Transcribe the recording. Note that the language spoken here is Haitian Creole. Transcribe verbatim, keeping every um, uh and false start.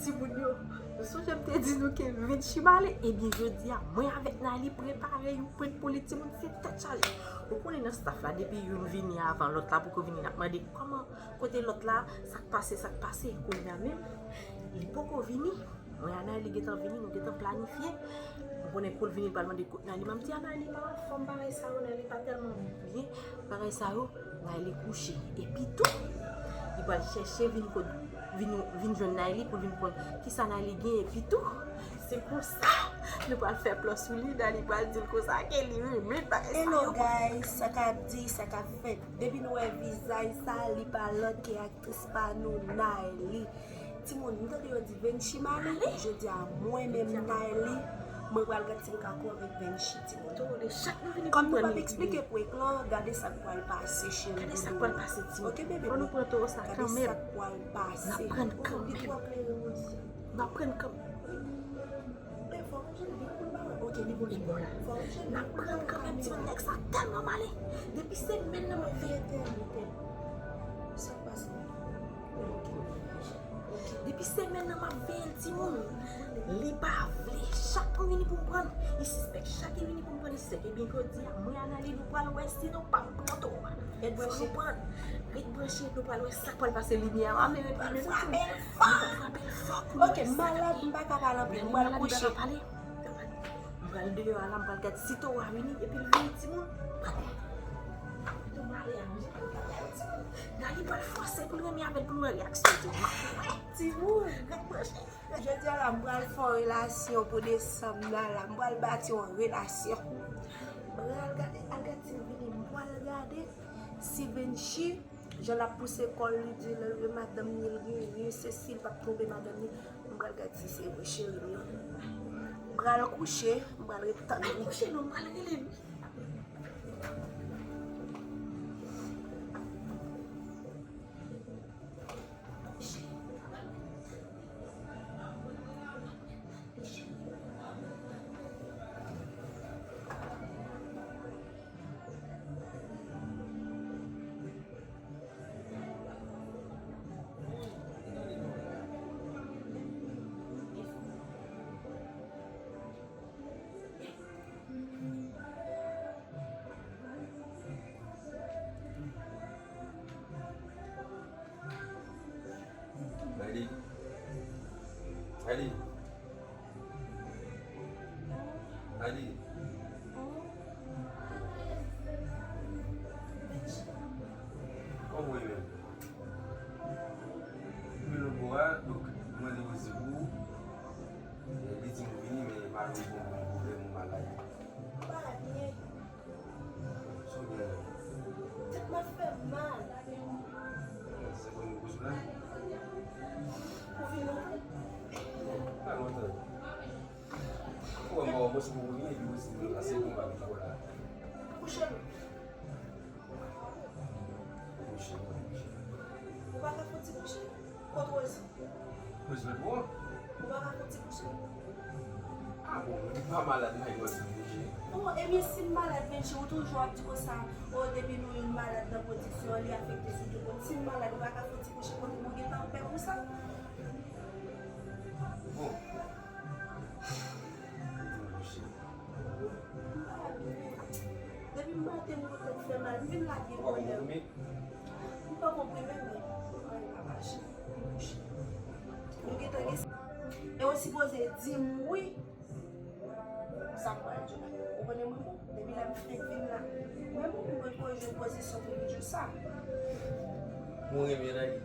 Timoun yo, nou sonje m te di nou ke Vinci Male? Ebyen, jodi a, mwen avèk Nayli prepare yon prank pou li, timoun, se tèt chaje. Ou konnen nan staff la, depi youn vini avan lòt la poko vini, n ap mande kòman, kote lòt la, sa k pase, sa k pase. Kounye a menm, li poko vini. Mwen a Nayli gentan vini, nou gentan planifye. Ou konnen kou l vini, l pral mande kote Nayli. M ap di a Nayli pa anfòm, bagay sa yo, Nayli pa tèlman byen. Bagay sa yo, Nayli kouche. Epi tou, li pral chèche vin kot, vin, vin jwenn Nayli pou l vin konn kisa Nayli gen. Epi tou, se konsa nou pral fè plan sou li. Nayli pral di l konsa ke li renmen bagay sa yo. Hello guys, sa k ap di, sa k ap fèt? Depi nou wè vizaj sa, li pa lòt ke aktris pa nou, Nayli. Timoun, m tande yo di Venchi Male. Jodi a, mwen menm Nayli, mwen pral gad si m ka konvenk Venchi, timoun. Kòm nou p ap eksplike prank lan, gade sa k pral pase, cheri. Gade sa k pral pase, timoun. Ok, bebe. Fò nou pran towo sa kanmenm. Gade sa k pral pase. N ap pran kanmenm. Li twò klere, wi. N ap pran kanmenm. Ok, li bon, li bon la. N ap pran kanmenm, timoun, nèg sa tèlman male. Depi semèn nan m ap veye. Sa k pase? Depi semèn nan m ap veye l, timoun. Li pa vle. Chak mwen vini pou m pran, li sispèk. Chak li vini pou m pran, li sispèk. Ebyen, jodi a, mwen a Nayli, nou pral wè si nou p ap pran towo a. Fò nou pran. Ret branche, nou pral wè sa k pral pase. Limyè a, men ret, men ret. Nou pral frape l fò pou nou wè sa k pral pase. Ok, malad, m pa ka pale anpil, m pral kouche. M pral deyò a la, m pral gad si towo a vini, epi l vini, timoun. Pran. Towo a vini, timoun. Nayli pral fòse pou l renmen avè l, pou l wè reyaksyon l, timoun. Timoun. Ret branche. Jodi a la, m pral fè yon relasyon pou desanm nan la. M pral bati yon relasyon. M pral gade, al gad si l vini. M pral gade si Venchi, jan l ap pouse kò l, li di l, madanm ni l genyen, se si l p ap twonpe madanm ni. M pral gad si se vre, cheri m yo. M pral kouche, m pral ret tann li. Kouche non, m pral rele li. Nayli. Nayli. Nayli. Kòman w ye menm? Men lòt bò a, donk, mwen te poze pou ou. Li di m vini, men malorezman, mwen gen pwoblèm, mwen malad. M pa byen. Sa w gen la? Tèt mwen ap fè m mal. Se konn ou koz la? Ou vin lontan? Pa lontan. Ou wè m pa wè mwen se pou ou vini, epi ou di m la, se pou m pa vin la. Kouche non. Kouche, kouche. Ou pa ka fè ti kouche? Kot Rosie? Rosie mèt ou an? Ou pa ka fè ti kouche? Ah bon, li pa malad, men Rosie kouche. Oh, ebyen, si m malad, Venchi, ou toujou ap di konsa, oh, depi nou youn malad nan pwodiksyon an, li afekte sou tout moun. Si m malad, ou pa ka fè ti kouche, kote m gentan pè pou sa? Bon. Kouche. Depi maten, m kontan fè mal. M vin lage kòlè. M pa konprann menm, men. Ay, pa mache. M kouche. Nou gentan gen. E w sipoze di m wi. Sa m pral di w la. Ou konnen mwen bon. Depi lè m fenk vin la. Mwen bon, mwen poko jwenn pozisyon pou m di w sa. Mwen renmen Nayli.